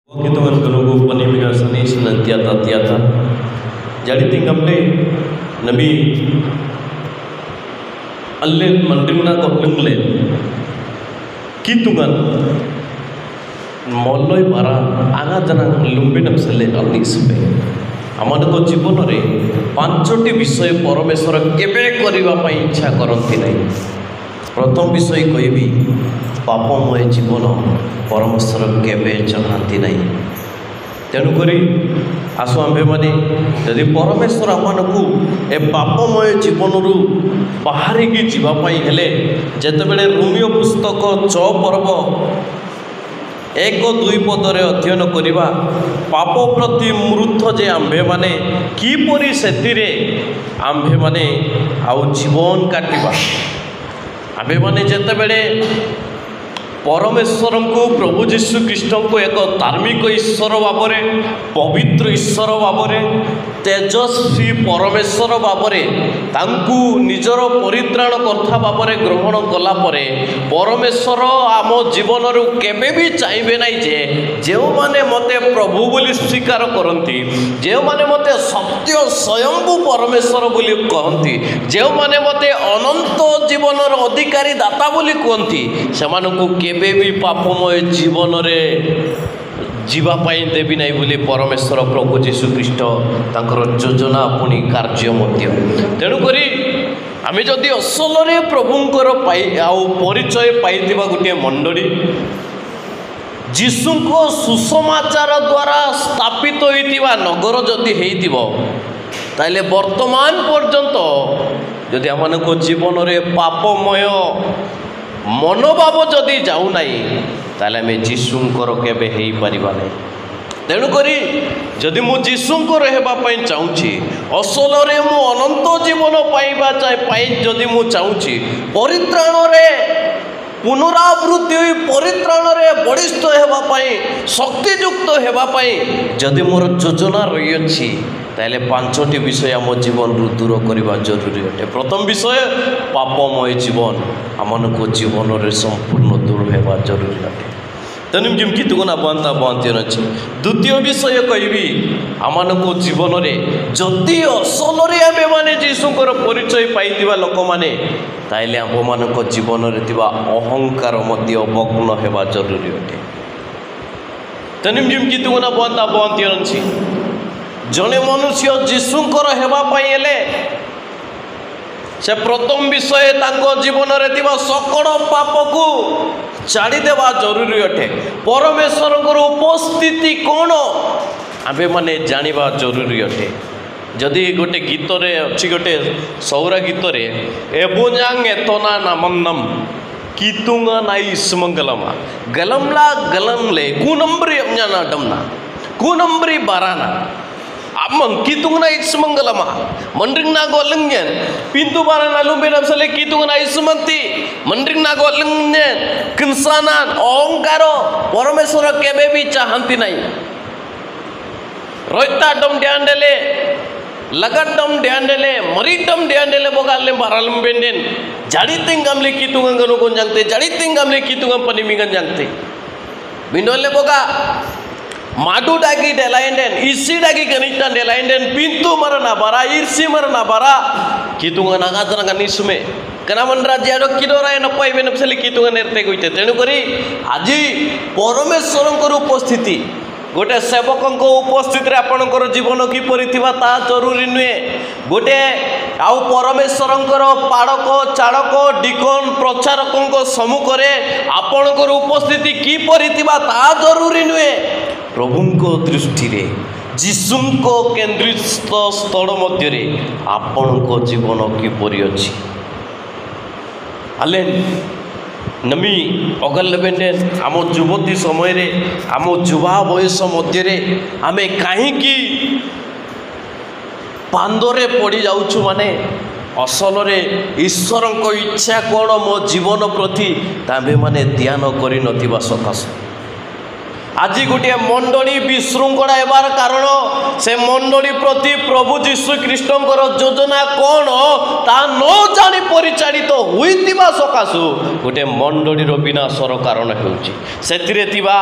Kitungan kenugu panimiga sani senantiata tiata. Jadi tinggamle Nabi allen mandringna ko lengle kitungan molloy bara anga janang lumbe napsale alnik spe ଆମମାନଙ୍କ ଜୀବନରେ ପାଞ୍ଚଟି ବିଷୟ ପରମେଶ୍ୱର କେବେ କରିବା ପାଇଁ ଇଚ୍ଛା କରନ୍ତି ନାହିଁ। ପ୍ରଥମ ବିଷୟ କହିବି, ପାପମୟ ଜୀବନ ପରମେଶ୍ୱର କେବେ ଚାହାନ୍ତି ନାହିଁ। ତେଣୁକରି ଆସୁ ଆମ୍ଭେମାନେ ଯଦି ପରମେଶ୍ୱର ଆମମାନଙ୍କୁ ଏ ପାପମୟ ଜୀବନରୁ ବାହାରିକି ଯିବା ପାଇଁ ହେଲେ, ଯେତେବେଳେ ରୋମୀୟ ପୁସ୍ତକ 6 ପର୍ବ 1-2 ପଦରେ ଅଧ୍ୟୟନ କରିବା, ପାପ ପ୍ରତି ମୃତ ଯେ ଆମ୍ଭେମାନେ କିପରି ସେଥିରେ ଆମ୍ଭେମାନେ ଆଉ ଜୀବନ କାଟିବା। ଆମ୍ଭେମାନେ ଯେତେବେଳେ ପରମେଶ୍ୱରଙ୍କୁ, ପ୍ରଭୁ ଯୀଶୁ ଖ୍ରୀଷ୍ଟଙ୍କୁ ଏକ ଧାର୍ମିକ ଈଶ୍ୱର ଭାବରେ, ପବିତ୍ର ଈଶ୍ୱର ଭାବରେ, ତେଜସ୍ୱୀ ପରମେଶ୍ୱର ଭାବରେ ତାଙ୍କୁ ନିଜର ପରିତ୍ରାଣକର୍ତ୍ତା ଭାବରେ ଗ୍ରହଣ କଲା ପରେ ପରମେଶ୍ୱର ଆମ ଜୀବନରୁ କେବେ ବି ଚାହିଁବେ ନାହିଁ ଯେ ଯେଉଁମାନେ ମୋତେ ପ୍ରଭୁ ବୋଲି ସ୍ୱୀକାର କରନ୍ତି, ଯେଉଁମାନେ ମୋତେ ସତ୍ୟ ସ୍ୱୟମ୍ଭୁ ପରମେଶ୍ୱର ବୋଲି କହନ୍ତି, ଯେଉଁମାନେ ମୋତେ ଅନନ୍ତ ଜୀବନର ଅଧିକାରୀ ଦାତା ବୋଲି କୁହନ୍ତି, ସେମାନଙ୍କୁ କେବେ ବି ପାପମୟ ଜୀବନରେ ଯିବା ପାଇଁ ଦେବି ନାହିଁ ବୋଲି ପରମେଶ୍ୱର ପ୍ରଭୁ ଯୀଶୁ ଖ୍ରୀଷ୍ଟ ତାଙ୍କର ଯୋଜନା ପୁଣି କାର୍ଯ୍ୟ ମଧ୍ୟ। ତେଣୁକରି ଆମେ ଯଦି ଅସଲରେ ପ୍ରଭୁଙ୍କର ପାଇ ଆଉ ପରିଚୟ ପାଇଥିବା ଗୋଟିଏ ମଣ୍ଡଳୀ, ଯୀଶୁଙ୍କ ସୁସମାଚାର ଦ୍ୱାରା ସ୍ଥାପିତ ହୋଇଥିବା ନଗର ଯଦି ହେଇଥିବ, ତାହେଲେ ବର୍ତ୍ତମାନ ପର୍ଯ୍ୟନ୍ତ ଯଦି ଆମମାନଙ୍କ ଜୀବନରେ ପାପମୟ ମନୋଭାବ ଯଦି ଯାଉନାହିଁ, ତାହେଲେ ଆମେ ଯୀଶୁଙ୍କର କେବେ ହେଇପାରିବା ନାହିଁ। ତେଣୁକରି ଯଦି ମୁଁ ଯୀଶୁଙ୍କର ହେବା ପାଇଁ ଚାହୁଁଛି, ଅସଲରେ ମୁଁ ଅନନ୍ତ ଜୀବନ ପାଇବା ପାଇଁ ଯଦି ମୁଁ ଚାହୁଁଛି, ପରିତ୍ରାଣରେ ପୁନରାବୃତ୍ତି ହୋଇ ପରିତ୍ରାଣରେ ବଳିଷ୍ଠ ହେବା ପାଇଁ, ଶକ୍ତିଯୁକ୍ତ ହେବା ପାଇଁ ଯଦି ମୋର ଯୋଜନା ରହିଅଛି, ତାହେଲେ 5ଟି ବିଷୟ ଆମ ଜୀବନରୁ ଦୂର କରିବା ଜରୁରୀ ଅଟେ। ପ୍ରଥମ ବିଷୟ, ପାପମୟ ଜୀବନ ଆମମାନଙ୍କ ଜୀବନରେ ସମ୍ପୂର୍ଣ୍ଣ ଦୂର ହେବା ଜରୁରୀ ଅଟେ। ତେଣୁ ଯେମିତି ତୁଗନା ବନ୍ତା ବନ୍ତି ଅଛି। ଦ୍ୱିତୀୟ ବିଷୟ କହିବି, ଆମମାନଙ୍କ ଜୀବନରେ ଯଦି ଅସଲରେ ଆମେମାନେ ଯୀଶୁଙ୍କର ପରିଚୟ ପାଇଥିବା ଲୋକମାନେ, ତାହେଲେ ଆମ୍ଭମାନଙ୍କ ଜୀବନରେ ଥିବା ଅହଙ୍କାର ମଧ୍ୟ ଭଗ୍ନ ହେବା ଜରୁରୀ ଅଟେ। ତେଣୁ ଯେମିତି ତୁଗନା ବନ୍ତା ବନ୍ତି ଅଛି, ଜଣେ ମନୁଷ୍ୟ ଯୀଶୁଙ୍କର ହେବା ପାଇଁ ହେଲେ ସେ ପ୍ରଥମ ବିଷୟ ତାଙ୍କ ଜୀବନରେ ଥିବା ସକଳ ପାପକୁ ଛାଡ଼ିଦେବା ଜରୁରୀ ଅଟେ। ପରମେଶ୍ୱରଙ୍କର ଉପସ୍ଥିତି କ'ଣ ଆମ୍ଭେମାନେ ଜାଣିବା ଜରୁରୀ ଅଟେ। ଯଦି ଗୋଟେ ଗୀତରେ ଅଛି, ଗୋଟେ ସୌରା ଗୀତରେ, ଏବୁଞ୍ଜାଙ୍ଗ ଏତନା ନାମନ୍ନମ କିତୁଙ୍ଗା ନାଇ ସୁମଙ୍ଗଲମା ଗଲମଲା ଗଲମଲେ କୁନମ୍ବ୍ରି ଅମ୍ଜାନା ଡମ୍ନା କୁନମ୍ବ୍ରି ବାରାନା amang kitung na ismangalama mandring na go lengyen pintu barana lumbe na sale kitung na ismanti mandring na go lengyen kinsanan onkaro parameshwar kebe bi chahanti nai roita dom dyandele lagat dom dyandele mari dom dyandele bogalle baralum benden jadi tingamle kitungan ganu kon jangte jadi tingamle kitungan panimingan jangte bindole boga माडू डागी डेलाइंडेन इसी डागी गणिता डेलाइंडेन पिंतु मरना बारा इर्सी मरना बारा कितुंगा नागा जना निसुमे कनामन राज्य आडो किदोरा N पाइबे नपसली कितुंगा नेरते गइते। तेणुकरी আজি ପରମେଶ୍ୱରଙ୍କର ଉପସ୍ଥିତି, ଗୋଟେ ସେବକଙ୍କ ଉପସ୍ଥିତିରେ ଆପଣଙ୍କର ଜୀବନ କିପରି ଥିବା ତାହା ଜରୁରୀ ନୁହେଁ। ଗୋଟେ ଆଉ ପରମେଶ୍ୱରଙ୍କର ପାଳକ, ଚାଳକ, ଡିକନ, ପ୍ରଚାରକଙ୍କ ସମ୍ମୁଖରେ ଆପଣଙ୍କର ଉପସ୍ଥିତି କିପରି ଥିବା ତାହା ଜରୁରୀ ନୁହେଁ। ପ୍ରଭୁଙ୍କ ଦୃଷ୍ଟିରେ ଯୀଶୁଙ୍କ କେନ୍ଦ୍ରିତ ସ୍ଥଳ ମଧ୍ୟରେ ଆପଣଙ୍କ ଜୀବନ କିପରି ଅଛି। ଆଲେନ୍ ନମି ଅଗଲବେଣ୍ଡେନ୍ ଆମ ଯୁବତୀ ସମୟରେ, ଆମ ଯୁବା ବୟସ ମଧ୍ୟରେ ଆମେ କାହିଁକି ପାନ୍ଦରେ ପଡ଼ିଯାଉଛୁ, ମାନେ ଅସଲରେ ଈଶ୍ୱରଙ୍କ ଇଚ୍ଛା କ'ଣ ମୋ ଜୀବନ ପ୍ରତି ଆମ୍ଭେମାନେ ଧ୍ୟାନ କରିନଥିବା ସକାଶେ। ଆଜି ଗୋଟିଏ ମଣ୍ଡଳୀ ବିଶୃଙ୍ଖଳା ହେବାର କାରଣ ସେ ମଣ୍ଡଳୀ ପ୍ରତି ପ୍ରଭୁ ଯୀଶୁ ଖ୍ରୀଷ୍ଟଙ୍କର ଯୋଜନା କ'ଣ ତାହା ନ ଜାଣି ପରିଚାଳିତ ହୋଇଥିବା ସକାଶୁ ଗୋଟିଏ ମଣ୍ଡଳୀର ବିନାଶର କାରଣ ହେଉଛି। ସେଥିରେ ଥିବା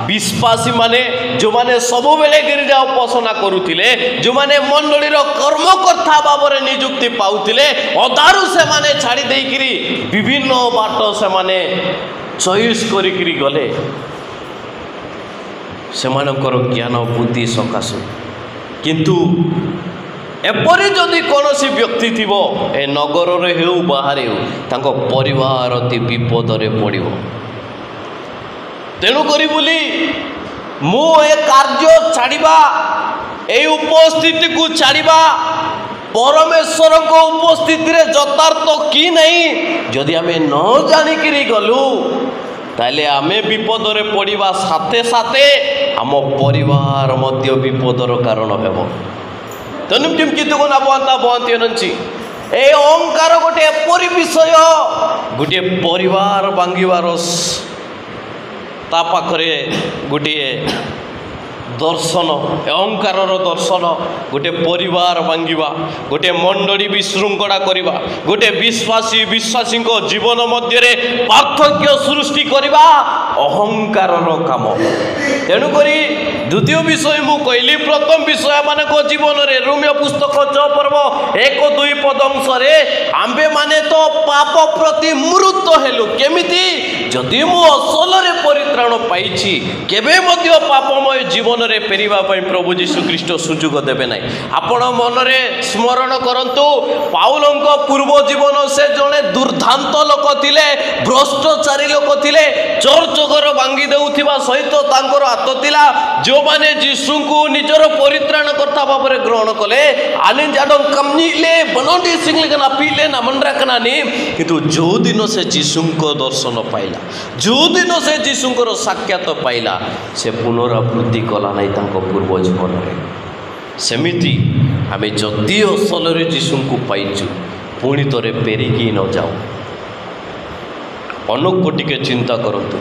ବିଶ୍ୱାସୀମାନେ ଯେଉଁମାନେ ସବୁବେଳେ ଗିର୍ଜା ଉପାସନା କରୁଥିଲେ, ଯେଉଁମାନେ ମଣ୍ଡଳୀର କର୍ମକର୍ତ୍ତା ଭାବରେ ନିଯୁକ୍ତି ପାଉଥିଲେ, ଅଧାରୁ ସେମାନେ ଛାଡ଼ି ଦେଇକିରି ବିଭିନ୍ନ ବାଟ ସେମାନେ ଚଏସ୍ କରିକିରି ଗଲେ ସେମାନଙ୍କର ଜ୍ଞାନ ବୁଦ୍ଧି ସକାଶୁ। କିନ୍ତୁ ଏପରି ଯଦି କୌଣସି ବ୍ୟକ୍ତି ଥିବ, ଏ ନଗରରେ ହେଉ ବାହାରେ ହେଉ, ତାଙ୍କ ପରିବାର ଅତି ବିପଦରେ ପଡ଼ିବ। ତେଣୁକରି ବୋଲି ମୁଁ ଏ କାର୍ଯ୍ୟ ଛାଡ଼ିବା, ଏଇ ଉପସ୍ଥିତିକୁ ଛାଡ଼ିବା ପରମେଶ୍ୱରଙ୍କ ଉପସ୍ଥିତିରେ ଯଥାର୍ଥ କି ନାହିଁ ଯଦି ଆମେ ନ ଜାଣିକିରି ଗଲୁ, ତାହେଲେ ଆମେ ବିପଦରେ ପଡ଼ିବା ସାଥେ ସାଥେ ଆମ ପରିବାର ମଧ୍ୟ ବିପଦର କାରଣ ହେବ। ତେଣୁ ବନ୍ତି ଏ ଅହଙ୍କାର ଗୋଟେ ଏପରି ବିଷୟ, ଗୋଟିଏ ପରିବାର ଭାଙ୍ଗିବାର ତା ପାଖରେ ଗୋଟିଏ ଦର୍ଶନ, ଅହଙ୍କାରର ଦର୍ଶନ, ଗୋଟିଏ ପରିବାର ଭାଙ୍ଗିବା, ଗୋଟିଏ ମଣ୍ଡଳୀ ବିଶୃଙ୍ଖଳା କରିବା, ଗୋଟିଏ ବିଶ୍ୱାସୀ ବିଶ୍ୱାସୀଙ୍କ ଜୀବନ ମଧ୍ୟରେ ପାର୍ଥକ୍ୟ ସୃଷ୍ଟି କରିବା ଅହଙ୍କାରର କାମ। ତେଣୁକରି ଦ୍ୱିତୀୟ ବିଷୟ ମୁଁ କହିଲି। ପ୍ରଥମ ବିଷୟ ମାନଙ୍କ ଜୀବନରେ ରୋମୀୟ ପୁସ୍ତକ 6 ପର୍ବ 1-2 ପଦ ଅଂଶରେ ଆମ୍ଭେମାନେ ତ ପାପ ପ୍ରତି ମୃତ ହେଲୁ। କେମିତି? ଯଦି ମୁଁ ଅସଲରେ ପରିତ୍ରାଣ ପାଇଛି, କେବେ ମଧ୍ୟ ପାପମୟ ଜୀବନରେ ଫେରିବା ପାଇଁ ପ୍ରଭୁ ଯୀଶୁ ଖ୍ରୀଷ୍ଟ ସୁଯୋଗ ଦେବେ ନାହିଁ। ଆପଣ ମନରେ ସ୍ମରଣ କରନ୍ତୁ, ପାଉଲଙ୍କ ପୂର୍ବ ଜୀବନ, ସେ ଜଣେ ଦୁର୍ଦ୍ଧାନ୍ତ ଲୋକ ଥିଲେ, ଭ୍ରଷ୍ଟାଚାରୀ ଲୋକ ଥିଲେ, ଚର୍ଚ୍ଚ ଘର ଭାଙ୍ଗି ଦେଉଥିବା ସହିତ ତାଙ୍କର ହାତ ଥିଲା। ଯେଉଁମାନେ ଯୀଶୁଙ୍କୁ ନିଜର ପରିତ୍ରାଣକର୍ତ୍ତା ଭାବରେ ଗ୍ରହଣ କଲେ, କିନ୍ତୁ ଯେଉଁଦିନ ସେ ଯୀଶୁଙ୍କ ଦର୍ଶନ ପାଇଲା, ଯେଉଁଦିନ ସେ ଯୀଶୁଙ୍କର ସାକ୍ଷାତ ପାଇଲା, ସେ ପୁନରାବୃତ୍ତି କଲା ନାହିଁ ତାଙ୍କ ପୂର୍ବ ଜୀବନରେ। ସେମିତି ଆମେ ଯଦି ଅସଲରେ ଯୀଶୁଙ୍କୁ ପାଇଛୁ, ପୁଣି ଥରେ ଫେରିକି ନ ଯାଉ। ଅନୁକୁ ଟିକେ ଚିନ୍ତା କରନ୍ତୁ,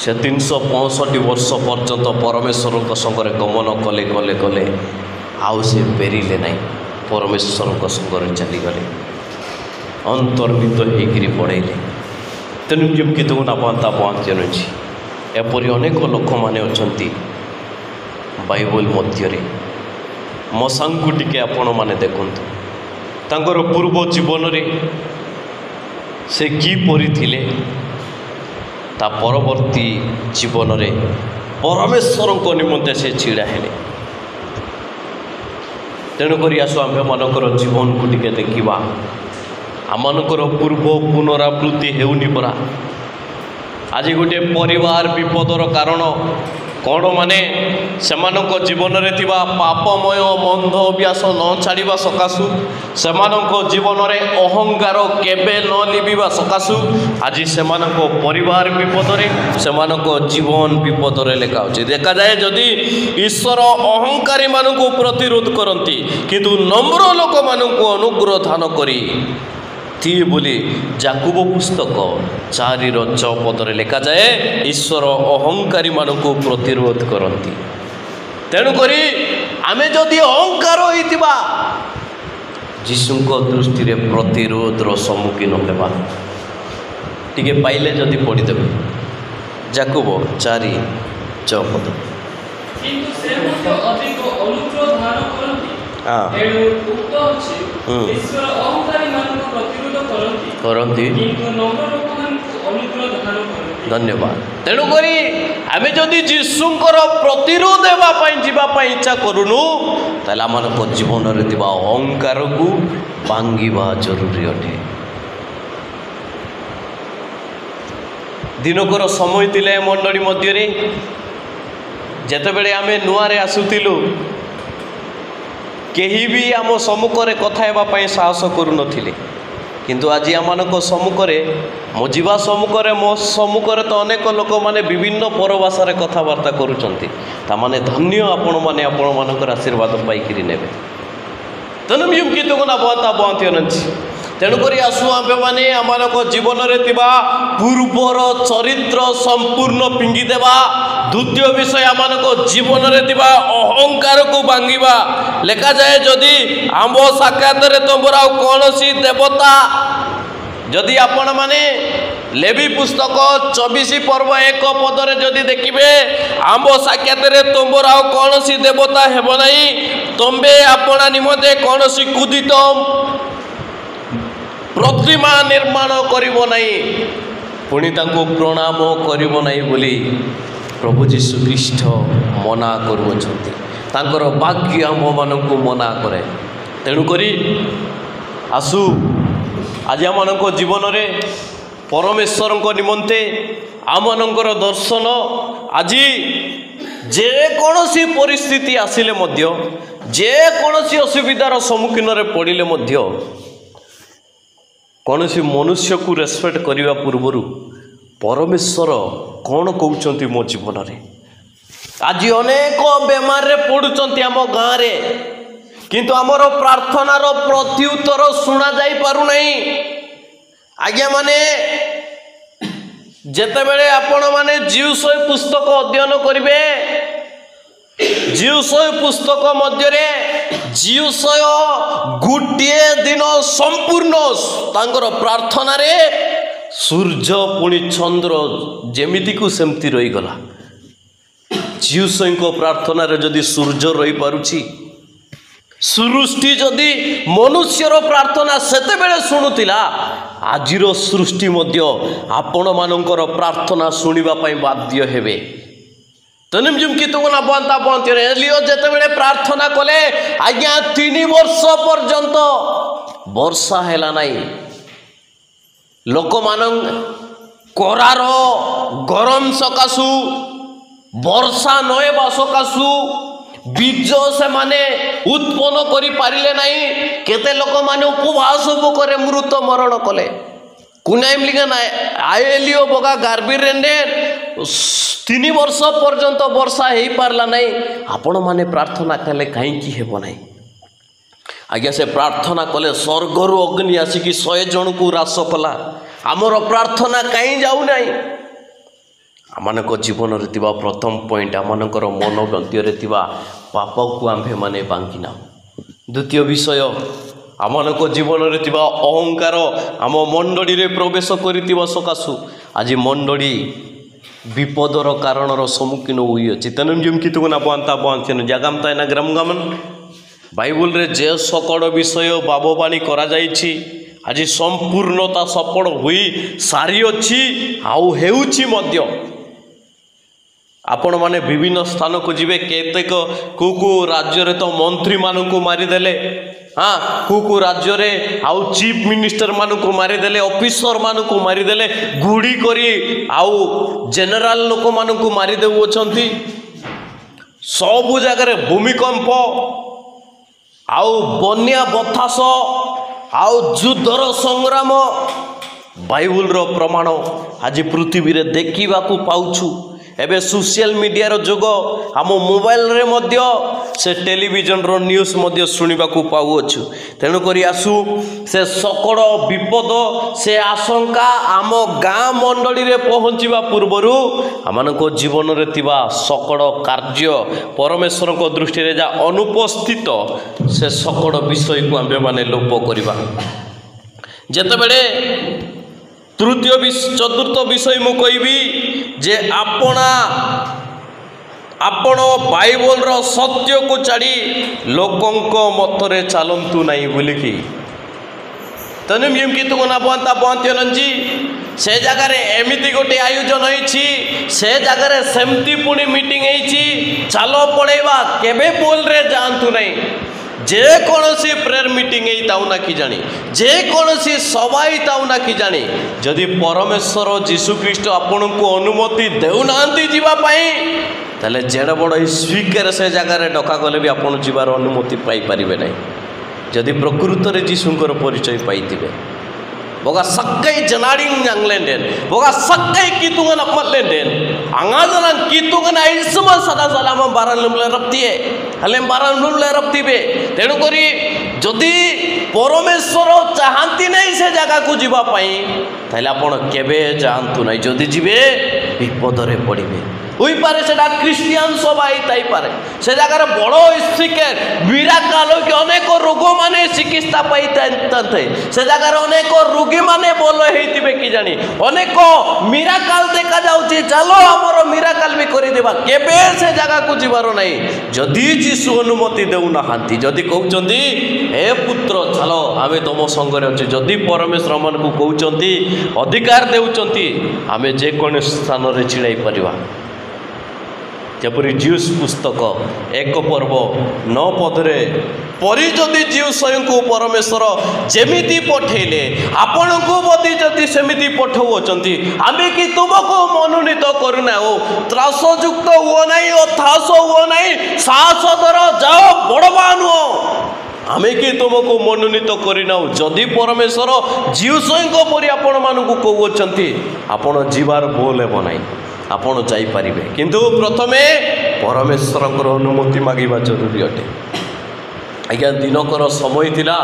ସେ 365 ବର୍ଷ ପର୍ଯ୍ୟନ୍ତ ପରମେଶ୍ୱରଙ୍କ ସଙ୍ଗରେ ଗମନ କଲେ କଲେ କଲେ, ଆଉ ସେ ଫେରିଲେ ନାହିଁ, ପରମେଶ୍ୱରଙ୍କ ସଙ୍ଗରେ ଚାଲିଗଲେ, ଅନ୍ତର୍ମିତ ହେଇକିରି ପଳେଇଲେ। ତେଣୁ ଯେମିତି ନା ପହଞ୍ଚି ଏପରି ଅନେକ ଲୋକମାନେ ଅଛନ୍ତି ବାଇବଲ ମଧ୍ୟରେ। ମଶାଙ୍କୁ ଟିକେ ଆପଣମାନେ ଦେଖନ୍ତୁ, ତାଙ୍କର ପୂର୍ବ ଜୀବନରେ ସେ କିପରି ଥିଲେ, ତା ପରବର୍ତ୍ତୀ ଜୀବନରେ ପରମେଶ୍ୱରଙ୍କ ନିମନ୍ତେ ସେ ଛିଡ଼ା ହେଲେ। ତେଣୁକରି ଆସୁ ଆମ୍ଭେମାନଙ୍କର ଜୀବନକୁ ଟିକେ ଦେଖିବା, ଆମମାନଙ୍କର ପୂର୍ବ ପୁନରାବୃତ୍ତି ହେଉନି ପରା। ଆଜି ଗୋଟିଏ ପରିବାର ବିପଦର କାରଣ କ'ଣ ମାନେ ସେମାନଙ୍କ ଜୀବନରେ ଥିବା ପାପମୟ ମନ୍ଦ ଅଭ୍ୟାସ ନ ଛାଡ଼ିବା ସକାଶୁ, ସେମାନଙ୍କ ଜୀବନରେ ଅହଙ୍କାର କେବେ ନ ଲିଭିବା ସକାଶୁ ଆଜି ସେମାନଙ୍କ ପରିବାର ବିପଦରେ, ସେମାନଙ୍କ ଜୀବନ ବିପଦରେ ଲେଖା ଅଛି। ଦେଖାଯାଏ ଯଦି ଈଶ୍ୱର ଅହଙ୍କାରୀମାନଙ୍କୁ ପ୍ରତିରୋଧ କରନ୍ତି, କିନ୍ତୁ ନମ୍ର ଲୋକମାନଙ୍କୁ ଅନୁଗ୍ରହ ଦାନ କରି ଥିଏ ବୋଲି ଯାକୁବ ପୁସ୍ତକ 4:6 ପଦରେ ଲେଖାଯାଏ। ଈଶ୍ୱର ଅହଙ୍କାରୀମାନଙ୍କୁ ପ୍ରତିରୋଧ କରନ୍ତି। ତେଣୁକରି ଆମେ ଯଦି ଅହଙ୍କାର ହୋଇଥିବା, ଯୀଶୁଙ୍କ ଦୃଷ୍ଟିରେ ପ୍ରତିରୋଧର ସମ୍ମୁଖୀନ ହେବା। ଟିକେ ପାଇଲେ ଯଦି ପଢ଼ିଦେବେ ଯାକୁବ 4:6 ପଦ। କିନ୍ତୁ ସେ ମଧ୍ୟ ଅଧିକ ଅନୁଗ୍ରହ ଦାନ କରନ୍ତି। ଏଣୁ ଉକ୍ତ ଅଛି, ଈଶ୍ୱର ଅହଙ୍କାରୀମାନଙ୍କୁ ପ୍ରତିରୋଧ କରନ୍ତି, କିନ୍ତୁ ନମ୍ର ଲୋକମାନଙ୍କୁ ଅନୁଗ୍ରହ ଦାନ କରନ୍ତି। ଧନ୍ୟବାଦ। ତେଣୁକରି ଆମେ ଯଦି ଯୀଶୁଙ୍କର ପ୍ରତିରୋଧ ହେବା ପାଇଁ ଯିବା ପାଇଁ ଇଚ୍ଛା କରୁନୁ, ତାହେଲେ ଆମମାନଙ୍କ ଜୀବନରେ ଥିବା ଅହଙ୍କାରକୁ ଭାଙ୍ଗିବା ଜରୁରୀ ଅଟେ। ଦିନକର ସମୟ ଥିଲା ଏ ମଣ୍ଡଳୀ ମଧ୍ୟରେ, ଯେତେବେଳେ ଆମେ ନୂଆରେ ଆସୁଥିଲୁ, କେହି ବି ଆମ ସମ୍ମୁଖରେ କଥା ହେବା ପାଇଁ ସାହସ କରୁନଥିଲେ। କିନ୍ତୁ ଆଜି ଆମମାନଙ୍କ ସମ୍ମୁଖରେ, ମୋ ଯିବା ସମ୍ମୁଖରେ, ମୋ ସମ୍ମୁଖରେ ତ ଅନେକ ଲୋକମାନେ ବିଭିନ୍ନ ପରଭାଷାରେ କଥାବାର୍ତ୍ତା କରୁଛନ୍ତି। ତାମାନେ ଧନ୍ୟ ଆପଣମାନେ, ଆପଣମାନଙ୍କର ଆଶୀର୍ବାଦ ପାଇକିରି ନେବେ। ତେଣୁ। ତେଣୁକରି ଆସୁ ଆମ୍ଭେମାନେ ଆମମାନଙ୍କ ଜୀବନରେ ଥିବା ପୂର୍ବର ଚରିତ୍ର ସମ୍ପୂର୍ଣ୍ଣ ଫିଙ୍ଗିଦେବା। ଦ୍ୱିତୀୟ ବିଷୟ, ଆମମାନଙ୍କ ଜୀବନରେ ଥିବା ଅହଙ୍କାରକୁ ଭାଙ୍ଗିବା। ଲେଖାଯାଏ, ଯଦି ଆମ୍ଭ ସାକ୍ଷାତରେ ତୁମର ଆଉ କୌଣସି ଦେବତା, ଯଦି ଆପଣମାନେ ଲେବି ପୁସ୍ତକ 24 ପର୍ବ 1 ପଦରେ ଯଦି ଦେଖିବେ, ଆମ୍ଭ ସାକ୍ଷାତରେ ତୁମର ଆଉ କୌଣସି ଦେବତା ହେବ ନାହିଁ, ତୁମ୍ଭେ ଆପଣା ନିମନ୍ତେ କୌଣସି କୁଦିତ ପ୍ରତିମା ନିର୍ମାଣ କରିବ ନାହିଁ, ପୁଣି ତାଙ୍କୁ ପ୍ରଣାମ କରିବ ନାହିଁ ବୋଲି ପ୍ରଭୁ ଯୀଶୁ ଖ୍ରୀଷ୍ଟ ମନା କରୁଅଛନ୍ତି। ତାଙ୍କର ବାକ୍ୟ ଆମ୍ଭମାନଙ୍କୁ ମନା କରେ। ତେଣୁକରି ଆସୁ ଆଜି ଆମମାନଙ୍କ ଜୀବନରେ ପରମେଶ୍ୱରଙ୍କ ନିମନ୍ତେ ଆମମାନଙ୍କର ଦର୍ଶନ, ଆଜି ଯେକୌଣସି ପରିସ୍ଥିତି ଆସିଲେ ମଧ୍ୟ, ଯେକୌଣସି ଅସୁବିଧାର ସମ୍ମୁଖୀନରେ ପଡ଼ିଲେ ମଧ୍ୟ, କୌଣସି ମନୁଷ୍ୟକୁ ରେସପେକ୍ଟ କରିବା ପୂର୍ବରୁ ପରମେଶ୍ୱର କ'ଣ କହୁଛନ୍ତି ମୋ ଜୀବନରେ। ଆଜି ଅନେକ ବେମାରରେ ପଡ଼ୁଛନ୍ତି ଆମ ଗାଁରେ, କିନ୍ତୁ ଆମର ପ୍ରାର୍ଥନାର ପ୍ରତ୍ୟୁତ୍ତର ଶୁଣାଯାଇ ପାରୁନାହିଁ। ଆଜ୍ଞା ମାନେ, ଯେତେବେଳେ ଆପଣମାନେ ଯିହୋଶୂୟ ପୁସ୍ତକ ଅଧ୍ୟୟନ କରିବେ, ଯିହୋଶୂୟ ପୁସ୍ତକ ମଧ୍ୟରେ ଯିହୋଶୂୟ ଗୋଟିଏ ଦିନ ସମ୍ପୂର୍ଣ୍ଣ ତାଙ୍କର ପ୍ରାର୍ଥନାରେ ସୂର୍ଯ୍ୟ ପୁଣି ଚନ୍ଦ୍ର ଯେମିତିକୁ ସେମିତି ରହିଗଲା। ଯିହୋଶୂୟଙ୍କ ପ୍ରାର୍ଥନାରେ ଯଦି ସୂର୍ଯ୍ୟ ରହିପାରୁଛି, ସୃଷ୍ଟି ଯଦି ମନୁଷ୍ୟର ପ୍ରାର୍ଥନା ସେତେବେଳେ ଶୁଣୁଥିଲା, ଆଜିର ସୃଷ୍ଟି ମଧ୍ୟ ଆପଣମାନଙ୍କର ପ୍ରାର୍ଥନା ଶୁଣିବା ପାଇଁ ବାଧ୍ୟ ହେବେ। ଏଲିୟ ଯେତେବେଳେ ପ୍ରାର୍ଥନା କଲେ, ଆଜ୍ଞା 3 ବର୍ଷ ପର୍ଯ୍ୟନ୍ତ ବର୍ଷା ହେଲା ନାହିଁ। ଲୋକମାନଙ୍କ କରାର ଗରମ ସକାଶୁ, ବର୍ଷା ନହେବା ସକାଶୁ ବୀଜ ସେମାନେ ଉତ୍ପନ୍ନ କରିପାରିଲେ ନାହିଁ। କେତେ ଲୋକମାନେ ଉପବାସ ଭୋକରେ ମୃତ ମରଣ କଲେ। ଆଏଲିଓ ବଗା ଗାର୍ବିରେଣ୍ଡେ 3 ବର୍ଷ ପର୍ଯ୍ୟନ୍ତ ବର୍ଷା ହେଇପାରିଲା ନାହିଁ। ଆପଣମାନେ ପ୍ରାର୍ଥନା କଲେ କାହିଁକି ହେବ ନାହିଁ? ଆଜ୍ଞା ସେ ପ୍ରାର୍ଥନା କଲେ, ସ୍ୱର୍ଗରୁ ଅଗ୍ନି ଆସିକି 100 ଜଣଙ୍କୁ ହ୍ରାସ କଲା। ଆମର ପ୍ରାର୍ଥନା କାହିଁ ଯାଉନାହିଁ? ଆମମାନଙ୍କ ଜୀବନରେ ଥିବା ପ୍ରଥମ ପଏଣ୍ଟ, ଆମମାନଙ୍କର ମନ ମଧ୍ୟରେ ଥିବା ପାପକୁ ଆମ୍ଭେମାନେ ଭାଙ୍ଗିନାହୁଁ। ଦ୍ୱିତୀୟ ବିଷୟ, ଆମମାନଙ୍କ ଜୀବନରେ ଥିବା ଅହଙ୍କାର ଆମ ମଣ୍ଡଳୀରେ ପ୍ରବେଶ କରିଥିବା ସକାଶୁ ଆଜି ମଣ୍ଡଳୀ ବିପଦର କାରଣର ସମ୍ମୁଖୀନ ହୋଇଅଛି। ତେଣୁ ଜାଗାମ ବାଇବଲରେ ଯେ ସକଳ ବିଷୟ ଭାବବାଣୀ କରାଯାଇଛି, ଆଜି ସମ୍ପୂର୍ଣ୍ଣତା ସଫଳ ହୋଇ ସାରିଅଛି ଆଉ ହେଉଛି ମଧ୍ୟ। ଆପଣମାନେ ବିଭିନ୍ନ ସ୍ଥାନକୁ ଯିବେ, କେତେକ କେଉଁ କେଉଁ ରାଜ୍ୟରେ ତ ମନ୍ତ୍ରୀମାନଙ୍କୁ ମାରିଦେଲେ, ହଁ କେଉଁ କେଉଁ ରାଜ୍ୟରେ ଆଉ ଚିଫ୍ ମିନିଷ୍ଟରମାନଙ୍କୁ ମାରିଦେଲେ, ଅଫିସରମାନଙ୍କୁ ମାରିଦେଲେ, ଗୁଳି କରି ଆଉ ଜେନେରାଲ ଲୋକମାନଙ୍କୁ ମାରିଦେଉଅଛନ୍ତି। ସବୁ ଜାଗାରେ ଭୂମିକମ୍ପ ଆଉ ବନ୍ୟା ବତାସ ଆଉ ଯୁଦ୍ଧର ସଂଗ୍ରାମ, ବାଇବଲର ପ୍ରମାଣ ଆଜି ପୃଥିବୀରେ ଦେଖିବାକୁ ପାଉଛୁ। ଏବେ ସୋସିଆଲ ମିଡ଼ିଆର ଯୁଗ, ଆମ ମୋବାଇଲରେ ମଧ୍ୟ ସେ ଟେଲିଭିଜନର ନ୍ୟୁଜ୍ ମଧ୍ୟ ଶୁଣିବାକୁ ପାଉଅଛୁ। ତେଣୁକରି ଆସୁ ସେ ସକଳ ବିପଦ, ସେ ଆଶଙ୍କା ଆମ ଗାଁ ମଣ୍ଡଳୀରେ ପହଞ୍ଚିବା ପୂର୍ବରୁ ଆମମାନଙ୍କ ଜୀବନରେ ଥିବା ସକଳ କାର୍ଯ୍ୟ ପରମେଶ୍ୱରଙ୍କ ଦୃଷ୍ଟିରେ ଯାହା ଅନୁପସ୍ଥିତ, ସେ ସକଳ ବିଷୟକୁ ଆମ୍ଭେମାନେ ଲୋପ କରିବା। ଯେତେବେଳେ ତୃତୀୟ ଚତୁର୍ଥ ବିଷୟ ମୁଁ କହିବି ଯେ ଆପଣ ବାଇବଲର ସତ୍ୟକୁ ଛାଡ଼ି ଲୋକଙ୍କ ମତରେ ଚାଲନ୍ତୁ ନାହିଁ ବୋଲିକି। ସେ ଜାଗାରେ ଏମିତି ଗୋଟେ ଆୟୋଜନ ହେଇଛି, ସେ ଜାଗାରେ ସେମିତି ପୁଣି ମିଟିଂ ହେଇଛି, ଚାଲ ପଳେଇବା, କେବେ ବୋଲରେ ଯାଆନ୍ତୁ ନାହିଁ। ଯେକୌଣସି ପ୍ରେୟର ମିଟିଂ ହେଇଥାଉ ନା କି ଜାଣି, ଯେକୌଣସି ସଭା ହେଇଥାଉ ନା କି ଜାଣି, ଯଦି ପରମେଶ୍ୱର ଯୀଶୁଖ୍ରୀଷ୍ଟ ଆପଣଙ୍କୁ ଅନୁମତି ଦେଉନାହାନ୍ତି ଯିବା ପାଇଁ, ତାହେଲେ ଯେଡ଼େ ବଡ଼ ଏଇ ସ୍ପିକର ସେ ଜାଗାରେ ଡକାଗଲେ ବି ଆପଣ ଯିବାର ଅନୁମତି ପାଇପାରିବେ ନାହିଁ, ଯଦି ପ୍ରକୃତରେ ଯୀଶୁଙ୍କର ପରିଚୟ ପାଇଥିବେ। Boga sakkai janaring yang lenden, boga sakkai kitungan amat lenden, angajaran kitungan air semua sada salama baran lumle raptie, halem baran lumle raptibe. ତେଣୁକରି ଯଦି ପରମେଶ୍ୱର ଚାହାନ୍ତି ନାହିଁ ସେ ଜାଗାକୁ ଯିବା ପାଇଁ, ତାହେଲେ ଆପଣ କେବେ ଯାଆନ୍ତୁ ନାହିଁ। ଯଦି ଯିବେ ବିପଦରେ ପଡ଼ିବେ। ହୋଇପାରେ ସେଟା ଖ୍ରୀଷ୍ଟିଆନ ସଭା ହେଇଥାଇପାରେ, ସେ ଜାଗାରେ ବଡ଼ ସ୍ପିକର ମିରାକାଲ ହୋଇକି ଅନେକ ରୋଗମାନେ ଚିକିତ୍ସା ପାଇଥାନ୍ତେ, ସେ ଜାଗାରେ ଅନେକ ରୋଗୀମାନେ ଭଲ ହେଇଥିବେ କି ଜାଣି, ଅନେକ ମିରାକାଲ ଦେଖାଯାଉଛି, ଚାଲ ଆମର ମିରାକାଲ ବି କରିଦେବା। କେବେ ସେ ଜାଗାକୁ ଯିବାର ନାହିଁ ଯଦି ଯୀଶୁ ଅନୁମତି ଦେଉନାହାନ୍ତି। ଯଦି କହୁଛନ୍ତି ଏ ପୁତ୍ର ଚାଲ ଆମେ ତୁମ ସଙ୍ଗରେ ଅଛୁ, ଯଦି ପରମେଶ୍ୱର ଆମମାନଙ୍କୁ କହୁଛନ୍ତି, ଅଧିକାର ଦେଉଛନ୍ତି, ଆମେ ଯେକୌଣସି ସ୍ଥାନରେ ଛିଡ଼ାଇ ପାରିବା। ଯେପରି ଜିଉସ୍ ପୁସ୍ତକ 1 ପର୍ବ 9 ପଦରେ, ପରି ଯଦି ଯିହୋଶୂୟଙ୍କୁ ପରମେଶ୍ୱର ଯେମିତି ପଠେଇଲେ, ଆପଣଙ୍କୁ ମଧ୍ୟ ଯଦି ସେମିତି ପଠାଉଅଛନ୍ତି, ଆମେ କି ତୁମକୁ ମନୋନୀତ କରୁନାହୁଁ? ତ୍ରାସଯୁକ୍ତ ହୁଅ ନାହିଁ ଓ ଥାସ ହୁଅ ନାହିଁ, ସାହସ ଧର, ଯାଅ, ବଳବାନ ହୁଅ। ଆମେ କି ତୁମକୁ ମନୋନୀତ କରିନାହୁଁ? ଯଦି ପରମେଶ୍ୱର ଯିହୋଶୂୟଙ୍କ ପରି ଆପଣମାନଙ୍କୁ କହୁଅଛନ୍ତି, ଆପଣ ଯିବାର ଭୁଲ ହେବ ନାହିଁ, ଆପଣ ଯାଇପାରିବେ। କିନ୍ତୁ ପ୍ରଥମେ ପରମେଶ୍ୱରଙ୍କର ଅନୁମତି ମାଗିବା ଜରୁରୀ ଅଟେ। ଆଜ୍ଞା, ଦିନକର ସମୟ ଥିଲା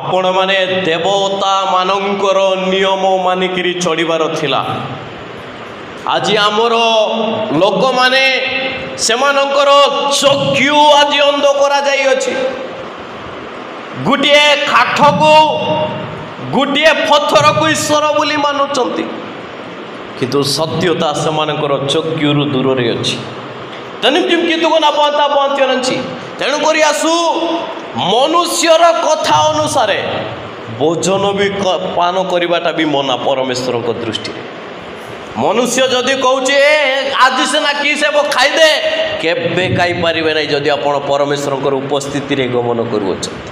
ଆପଣମାନେ ଦେବତାମାନଙ୍କର ନିୟମ ମାନିକିରି ଚଳିବାର ଥିଲା। ଆଜି ଆମର ଲୋକମାନେ ସେମାନଙ୍କର ଚକ୍ଷୁ ଆଜି ଅନ୍ଧ କରାଯାଇଅଛି। ଗୋଟିଏ କାଠକୁ, ଗୋଟିଏ ପଥରକୁ ଈଶ୍ୱର ବୋଲି ମାନୁଛନ୍ତି, କିନ୍ତୁ ସତ୍ୟତା ସେମାନଙ୍କର ଚକ୍ଷୁରୁ ଦୂରରେ ଅଛି। ତେଣୁକରି ଆସୁ ମନୁଷ୍ୟର କଥା ଅନୁସାରେ ଭୋଜନ ବି ପାନ କରିବାଟା ବି ମନା ପରମେଶ୍ୱରଙ୍କ ଦୃଷ୍ଟିରେ। ମନୁଷ୍ୟ ଯଦି କହୁଛି ଏ ଆଜି ସିନା କି ସେବ ଖାଇଦେ, କେବେ ଖାଇପାରିବେ ନାହିଁ ଯଦି ଆପଣ ପରମେଶ୍ୱରଙ୍କର ଉପସ୍ଥିତିରେ ଗମନ କରୁଅଛନ୍ତି।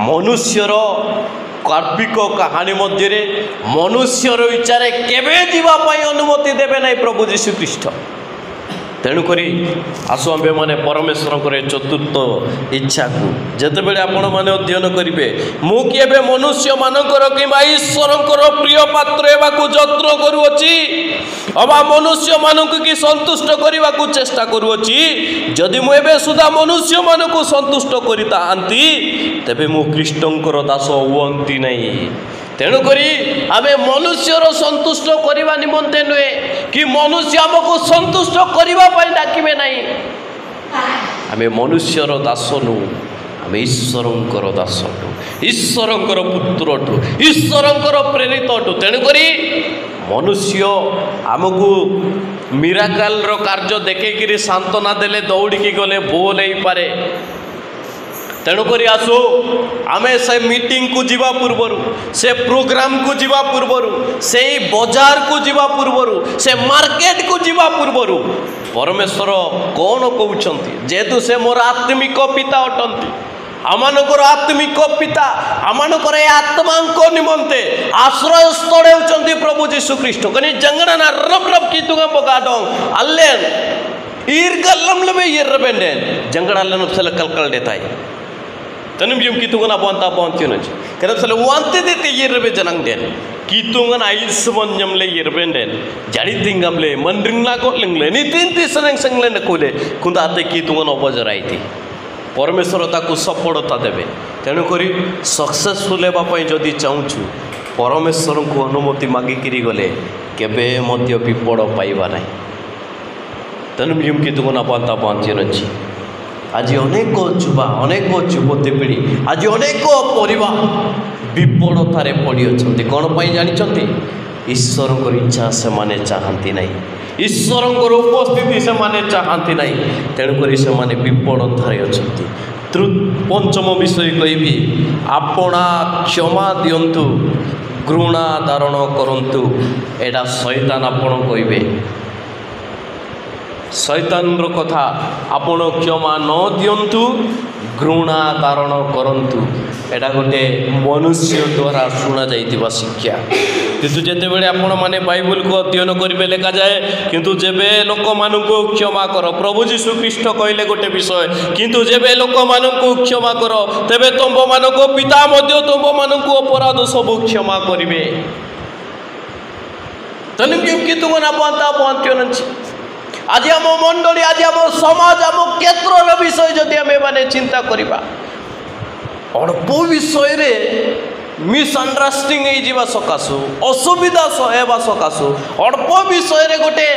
ମନୁଷ୍ୟର କାଳ୍ପିକ କାହାଣୀ ମଧ୍ୟରେ ମନୁଷ୍ୟର ଇଚ୍ଛାରେ କେବେ ଯିବା ପାଇଁ ଅନୁମତି ଦେବେ ନାହିଁ ପ୍ରଭୁ ଯୀଶୁଖ୍ରୀଷ୍ଟ। ତେଣୁକରି ଆସୁ ଆମ୍ଭେମାନେ ପରମେଶ୍ୱରଙ୍କର ଏ ଚତୁର୍ଥ ଇଚ୍ଛାକୁ ଯେତେବେଳେ ଆପଣମାନେ ଅଧ୍ୟୟନ କରିବେ, ମୁଁ କି ଏବେ ମନୁଷ୍ୟମାନଙ୍କର କିମ୍ବା ଈଶ୍ୱରଙ୍କର ପ୍ରିୟ ପାତ୍ର ହେବାକୁ ଯତ୍ନ କରୁଅଛି, ଅବା ମନୁଷ୍ୟମାନଙ୍କୁ କି ସନ୍ତୁଷ୍ଟ କରିବାକୁ ଚେଷ୍ଟା କରୁଅଛି? ଯଦି ମୁଁ ଏବେ ସୁଦ୍ଧା ମନୁଷ୍ୟମାନଙ୍କୁ ସନ୍ତୁଷ୍ଟ କରିଥାନ୍ତି, ତେବେ ମୁଁ ଖ୍ରୀଷ୍ଟଙ୍କର ଦାସ ହୁଅନ୍ତି ନାହିଁ। ତେଣୁକରି ଆମେ ମନୁଷ୍ୟର ସନ୍ତୁଷ୍ଟ କରିବା ନିମନ୍ତେ ନୁହେଁ କି ମନୁଷ୍ୟ ଆମକୁ ସନ୍ତୁଷ୍ଟ କରିବା ପାଇଁ ଡାକିବେ ନାହିଁ। ଆମେ ମନୁଷ୍ୟର ଦାସ ନୁହଁ, ଆମେ ଈଶ୍ୱରଙ୍କର ଦାସ ଅଟୁ, ଈଶ୍ୱରଙ୍କର ପୁତ୍ର ଅଟୁ, ଈଶ୍ୱରଙ୍କର ପ୍ରେରିତ ଅଟୁ। ତେଣୁକରି ମନୁଷ୍ୟ ଆମକୁ ମିରାକାଲର କାର୍ଯ୍ୟ ଦେଖେଇକିରି ସାନ୍ତ୍ୱନା ଦେଲେ ଦୌଡ଼ିକି ଗଲେ ଭୁଲ ହେଇପାରେ। ତେଣୁକରି ଆସୁ ଆମେ ସେ ମିଟିଂକୁ ଯିବା ପୂର୍ବରୁ, ସେ ପ୍ରୋଗ୍ରାମକୁ ଯିବା ପୂର୍ବରୁ, ସେଇ ବଜାରକୁ ଯିବା ପୂର୍ବରୁ, ସେ ମାର୍କେଟକୁ ଯିବା ପୂର୍ବରୁ ପରମେଶ୍ୱର କ'ଣ କହୁଛନ୍ତି, ଯେହେତୁ ସେ ମୋର ଆତ୍ମିକ ପିତା ଅଟନ୍ତି, ଆମମାନଙ୍କର ଆତ୍ମିକ ପିତା, ଆମମାନଙ୍କର ଏ ଆତ୍ମାଙ୍କ ନିମନ୍ତେ ଆଶ୍ରୟସ୍ଥଳ ହେଉଛନ୍ତି ପ୍ରଭୁ ଯୀଶୁ ଖ୍ରୀଷ୍ଟ। କନି ଜଙ୍ଗଣା ରବ ରବ କି ତୁଗା ପକାଡଂ ଆଲ୍ଲେନ ଇର୍ଗଲମ ଲବେ ଇର୍ବେଣ୍ଡେନ ଜଙ୍ଗଣାଲେନ ସେଲ କଲକଲ ଦେତାଇ तनुम जिम कितुंगन अबंता अबंतियोन करब सले वांते देते इर्बे जनंग then कितुंगन आइसमन जमले इर्बेंडेन जाड़ी तिंगमले मंड्रिंगला कोलिंगले नितिन तिसनंग संगले नकोले कुंदाते कितुंगन अबजराइती परमेश्वर ताकू सफलता देवे। तेणुकरी सक्सेसफुल हेबा पई जदि चाहुँछु परमेश्वरଙ୍କୁ अनुमति मागिकिरी गले केबे मध्य विपद पाइबा नाही। तेणु जिम कितुंगन अबंता अबंतियोन ଆଜି ଅନେକ ଯୁବା, ଅନେକ ଯୁବତୀ ପିଢ଼ି, ଆଜି ଅନେକ ପରିବାର ବିପଦତାରେ ପଡ଼ିଅଛନ୍ତି। କ'ଣ ପାଇଁ ଜାଣିଛନ୍ତି? ଈଶ୍ୱରଙ୍କର ଇଚ୍ଛା ସେମାନେ ଚାହାନ୍ତି ନାହିଁ, ଈଶ୍ୱରଙ୍କର ଉପସ୍ଥିତି ସେମାନେ ଚାହାନ୍ତି ନାହିଁ, ତେଣୁକରି ସେମାନେ ବିପଦତାରେ ଅଛନ୍ତି। ପଞ୍ଚମ ବିଷୟ କହିବି, ଆପଣା କ୍ଷମା ଦିଅନ୍ତୁ, ଘୃଣା ଧାରଣ କରନ୍ତୁ। ଏଇଟା ଶୈତାନ ଆପଣ କହିବେ, ଶୈତାନର କଥା, ଆପଣ କ୍ଷମା ନ ଦିଅନ୍ତୁ, ଘୃଣା ଧାରଣ କରନ୍ତୁ। ଏଇଟା ଗୋଟେ ମନୁଷ୍ୟ ଦ୍ୱାରା ଶୁଣାଯାଇଥିବା ଶିକ୍ଷା। କିନ୍ତୁ ଯେତେବେଳେ ଆପଣମାନେ ବାଇବଲକୁ ଅଧ୍ୟୟନ କରିବେ, ଲେଖାଯାଏ କିନ୍ତୁ ଯେବେ ଲୋକମାନଙ୍କୁ କ୍ଷମା କର, ପ୍ରଭୁ ଯୀଶୁ ଖ୍ରୀଷ୍ଟ କହିଲେ ଗୋଟେ ବିଷୟ, କିନ୍ତୁ ଯେବେ ଲୋକମାନଙ୍କୁ କ୍ଷମା କର ତେବେ ତୁମ୍ଭମାନଙ୍କ ପିତା ମଧ୍ୟ ତୁମ୍ଭମାନଙ୍କୁ ଅପରାଧ ସବୁ କ୍ଷମା କରିବେ। ତେଣୁ କିନ୍ତୁ ଆଜି ଆମ ମଣ୍ଡଳୀ, ଆଜି ଆମ ସମାଜ, ଆମ କ୍ଷେତ୍ରର ବିଷୟ ଯଦି ଆମେ ମାନେ ଚିନ୍ତା କରିବା, ଅଳ୍ପ ବିଷୟରେ ମିସ୍ଅଣ୍ଡରଷ୍ଟାଣ୍ଡିଂ ହେଇଯିବା ସକାଶୁ, ଅସୁବିଧା ହେବା ସକାଶୁ, ଅଳ୍ପ ବିଷୟରେ ଗୋଟେ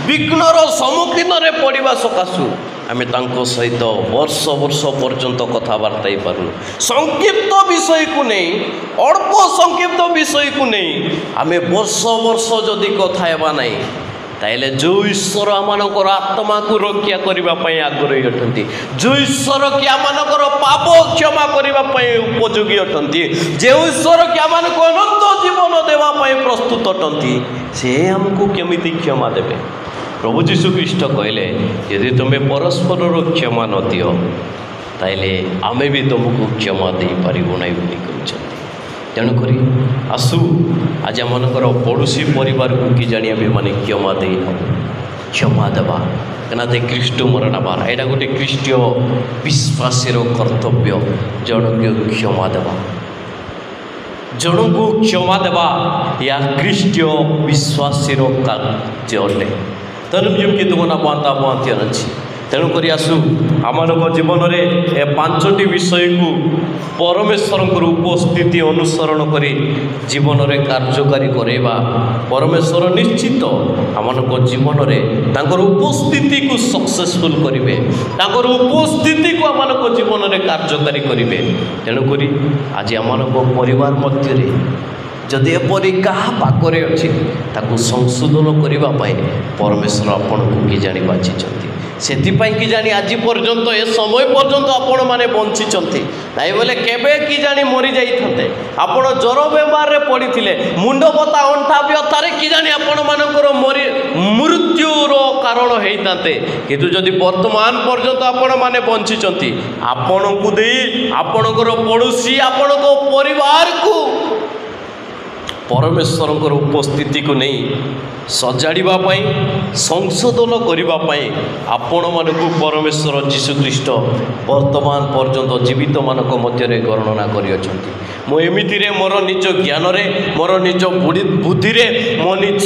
ବିଘ୍ନର ସମ୍ମୁଖୀନରେ ପଡ଼ିବା ସକାଶୁ ଆମେ ତାଙ୍କ ସହିତ ବର୍ଷ ବର୍ଷ ପର୍ଯ୍ୟନ୍ତ କଥାବାର୍ତ୍ତା ହେଇପାରୁନୁ। ସଂକ୍ଷିପ୍ତ ବିଷୟକୁ ନେଇ, ଅଳ୍ପ ସଂକ୍ଷିପ୍ତ ବିଷୟକୁ ନେଇ ଆମେ ବର୍ଷ ବର୍ଷ ଯଦି କଥା ହେବା ନାହିଁ, ତାହେଲେ ଯେଉଁ ଈଶ୍ୱର ଆମମାନଙ୍କର ଆତ୍ମାକୁ ରକ୍ଷା କରିବା ପାଇଁ ଆଗ୍ରହୀ ଅଟନ୍ତି, ଯେଉଁ ଈଶ୍ୱର କି ଆମମାନଙ୍କର ପାପ କ୍ଷମା କରିବା ପାଇଁ ଉପଯୋଗୀ ଅଟନ୍ତି, ଯେଉଁ ଈଶ୍ୱର କି ଆମମାନଙ୍କୁ ଅନନ୍ତ ଜୀବନ ଦେବା ପାଇଁ ପ୍ରସ୍ତୁତ ଅଟନ୍ତି, ସେ ଆମକୁ କେମିତି କ୍ଷମା ଦେବେ? ପ୍ରଭୁ ଯୀଶୁ ଖ୍ରୀଷ୍ଟ କହିଲେ, ଯଦି ତୁମେ ପରସ୍ପରର କ୍ଷମା ନ ଦିଅ, ତାହେଲେ ଆମେ ବି ତୁମକୁ କ୍ଷମା ଦେଇପାରିବୁ ନାହିଁ ବୋଲି କହିଛନ୍ତି। ତେଣୁକରି ଆସୁ ଆଜି ଆମମାନଙ୍କର ପଡ଼ୋଶୀ ପରିବାରକୁ କି ଜାଣି ଆମେମାନେ କ୍ଷମା ଦେଇନାହୁଁ, କ୍ଷମା ଦେବା। କାହିଁକିନା ଯେ ଖ୍ରୀଷ୍ଟ ମରଣାବାର, ଏଇଟା ଗୋଟେ ଖ୍ରୀଷ୍ଟୀୟ ବିଶ୍ୱାସୀର କର୍ତ୍ତବ୍ୟ, ଜଣକୁ କ୍ଷମା ଦେବା। ଜଣକୁ କ୍ଷମା ଦେବା ଏହା ଖ୍ରୀଷ୍ଟୀୟ ବିଶ୍ୱାସୀର କାର୍ଯ୍ୟ ଅଟେ। ତେଣୁ ଯେମିତି ତୁମ ବାନ୍ତା ବାନ୍ତି ଅଛି। ତେଣୁକରି ଆସୁ ଆମମାନଙ୍କ ଜୀବନରେ ଏ 5ଟି ବିଷୟକୁ ପରମେଶ୍ୱରଙ୍କର ଉପସ୍ଥିତି ଅନୁସରଣ କରି ଜୀବନରେ କାର୍ଯ୍ୟକାରୀ କରାଇବା। ପରମେଶ୍ୱର ନିଶ୍ଚିତ ଆମମାନଙ୍କ ଜୀବନରେ ତାଙ୍କର ଉପସ୍ଥିତିକୁ ସକ୍ସେସଫୁଲ୍ କରିବେ, ତାଙ୍କର ଉପସ୍ଥିତିକୁ ଆମମାନଙ୍କ ଜୀବନରେ କାର୍ଯ୍ୟକାରୀ କରିବେ। ତେଣୁକରି ଆଜି ଆମମାନଙ୍କ ପରିବାର ମଧ୍ୟରେ ଯଦି ଏପରି କାହା ପାଖରେ ଅଛି, ତାକୁ ସଂଶୋଧନ କରିବା ପାଇଁ ପରମେଶ୍ୱର ଆପଣଙ୍କୁ କି ଜାଣି ବାଛିଛନ୍ତି। ସେଥିପାଇଁ କି ଜାଣି ଆଜି ପର୍ଯ୍ୟନ୍ତ, ଏ ସମୟ ପର୍ଯ୍ୟନ୍ତ ଆପଣମାନେ ବଞ୍ଚିଛନ୍ତି। ନାଇଁ ବୋଲେ କେବେ କି ଜାଣି ମରିଯାଇଥାନ୍ତେ। ଆପଣ ଜ୍ୱର ବେମାରରେ ପଡ଼ିଥିଲେ, ମୁଣ୍ଡ ବଥା, ଅଣ୍ଟା ବ୍ୟଥାରେ କି ଜାଣି ଆପଣମାନଙ୍କର ମୃତ୍ୟୁର କାରଣ ହେଇଥାନ୍ତେ। କିନ୍ତୁ ଯଦି ବର୍ତ୍ତମାନ ପର୍ଯ୍ୟନ୍ତ ଆପଣମାନେ ବଞ୍ଚିଛନ୍ତି, ଆପଣଙ୍କୁ ଦେଇ ଆପଣଙ୍କର ପଡ଼ୋଶୀ, ଆପଣଙ୍କ ପରିବାରକୁ ପରମେଶ୍ୱରଙ୍କର ଉପସ୍ଥିତିକୁ ନେଇ ସଜାଡ଼ିବା ପାଇଁ, ସଂଶୋଧନ କରିବା ପାଇଁ ଆପଣମାନଙ୍କୁ ପରମେଶ୍ୱର ଯୀଶୁଖ୍ରୀଷ୍ଟ ବର୍ତ୍ତମାନ ପର୍ଯ୍ୟନ୍ତ ଜୀବିତମାନଙ୍କ ମଧ୍ୟରେ ଗଣନା କରିଅଛନ୍ତି। ମୁଁ ଏମିତିରେ ମୋର ନିଜ ଜ୍ଞାନରେ, ମୋର ନିଜ ବୁଦ୍ଧିରେ, ମୋ ନିଜ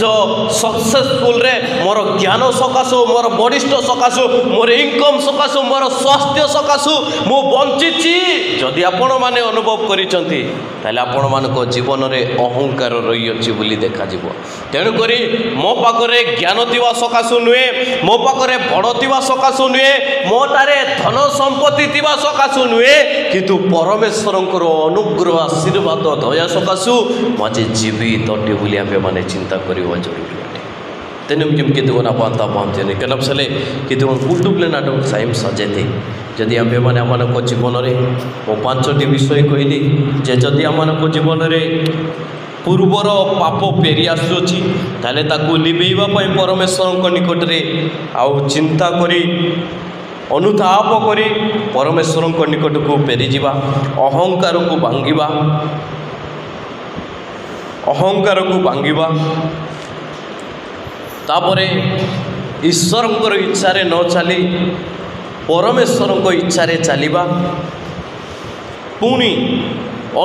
ସକ୍ସେସଫୁଲରେ, ମୋର ଜ୍ଞାନ ସକାଶୁ, ମୋର ବରିଷ୍ଠ ସକାଶୁ, ମୋର ଇନକମ୍ ସକାଶୁ, ମୋର ସ୍ୱାସ୍ଥ୍ୟ ସକାଶୁ ମୁଁ ବଞ୍ଚିଛି ଯଦି ଆପଣମାନେ ଅନୁଭବ କରିଛନ୍ତି, ତାହେଲେ ଆପଣମାନଙ୍କ ଜୀବନରେ ଅହଙ୍କାର ରହିଅଛି ବୋଲି ଦେଖାଯିବ। ତେଣୁକରି ମୋ ପାଖରେ ଜ୍ଞାନ ଥିବା ସକାଶୁ ନୁହେଁ, ମୋ ପାଖରେ ବଡ଼ ଥିବା ସକାଶୁ ନୁହେଁ, ମୋ ଠାରେ ଧନ ସମ୍ପତ୍ତି ଥିବା ସକାଶୁ ନୁହେଁ, କିନ୍ତୁ ପରମେଶ୍ୱରଙ୍କର ଅନୁଗ୍ରହ, ଆଶୀର୍ବାଦ, ଦୟା ସକାଶୁ ମୁଁ ଆଜି ଜୀବିତ ଅଟେ ବୋଲି ଆମେମାନେ ଚିନ୍ତା କରିବା ଜରୁରୀ ଅଟେ। ତେଣୁ କେମିତି ନା ପାନ୍ତା କେନପସଲେ କିନ୍ତୁ କୁଟୁବଲେ ନାଟକ ସାଇମ୍ ସଜେତେ। ଯଦି ଆମ୍ଭେମାନେ ଆମମାନଙ୍କ ଜୀବନରେ, ମୁଁ 5ଟି ବିଷୟ କହିଲି ଯେ ଯଦି ଆମମାନଙ୍କ ଜୀବନରେ ପୂର୍ବର ପାପ ଫେରି ଆସୁଅଛି, ତାହେଲେ ତାକୁ ଲିଭେଇବା ପାଇଁ ପରମେଶ୍ୱରଙ୍କ ନିକଟରେ ଆଉ ଚିନ୍ତା କରି, ଅନୁତାପ କରି ପରମେଶ୍ୱରଙ୍କ ନିକଟକୁ ଫେରିଯିବା, ଅହଙ୍କାରକୁ ଭାଙ୍ଗିବା, ଅହଙ୍କାରକୁ ଭାଙ୍ଗିବା, ତାପରେ ଈଶ୍ୱରଙ୍କର ଇଚ୍ଛାରେ ନ ଚାଲି ପରମେଶ୍ୱରଙ୍କ ଇଚ୍ଛାରେ ଚାଲିବା, ପୁଣି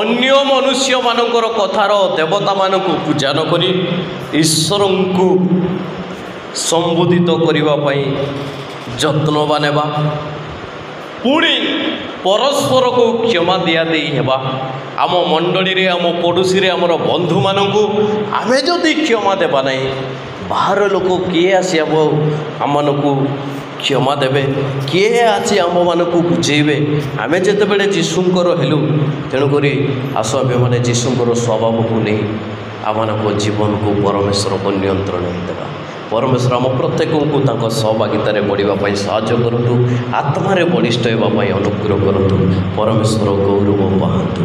ଅନ୍ୟ ମନୁଷ୍ୟମାନଙ୍କର କଥାର ଦେବତାମାନଙ୍କୁ ପୂଜା ନ କରି ଈଶ୍ୱରଙ୍କୁ ସମ୍ବୋଧିତ କରିବା ପାଇଁ ଯତ୍ନବାନ ହେବା, ପୁଣି ପରସ୍ପରକୁ କ୍ଷମା ଦିଆଦେଇ ହେବା। ଆମ ମଣ୍ଡଳୀରେ, ଆମ ପଡ଼ୋଶୀରେ, ଆମର ବନ୍ଧୁମାନଙ୍କୁ ଆମେ ଯଦି କ୍ଷମା ଦେବା ନାହିଁ, ବାହାର ଲୋକ କିଏ ଆସି ଆମମାନଙ୍କୁ କ୍ଷମା ଦେବେ? କିଏ ଆସି ଆମମାନଙ୍କୁ ବୁଝେଇବେ? ଆମେ ଯେତେବେଳେ ଯୀଶୁଙ୍କର ହେଲୁ, ତେଣୁକରି ଆସ ଆମେମାନେ ଯୀଶୁଙ୍କର ସ୍ୱଭାବକୁ ନେଇ ଆମମାନଙ୍କ ଜୀବନକୁ ପରମେଶ୍ୱରଙ୍କ ନିୟନ୍ତ୍ରଣ ଦେବା। ପରମେଶ୍ୱର ଆମ ପ୍ରତ୍ୟେକଙ୍କୁ ତାଙ୍କ ସହଭାଗିତାରେ ବଢ଼ିବା ପାଇଁ ସାହାଯ୍ୟ କରନ୍ତୁ, ଆତ୍ମାରେ ବଳିଷ୍ଠ ହେବା ପାଇଁ ଅନୁଗ୍ରହ କରନ୍ତୁ। ପରମେଶ୍ୱର ଗୌରବ ପାଆନ୍ତୁ।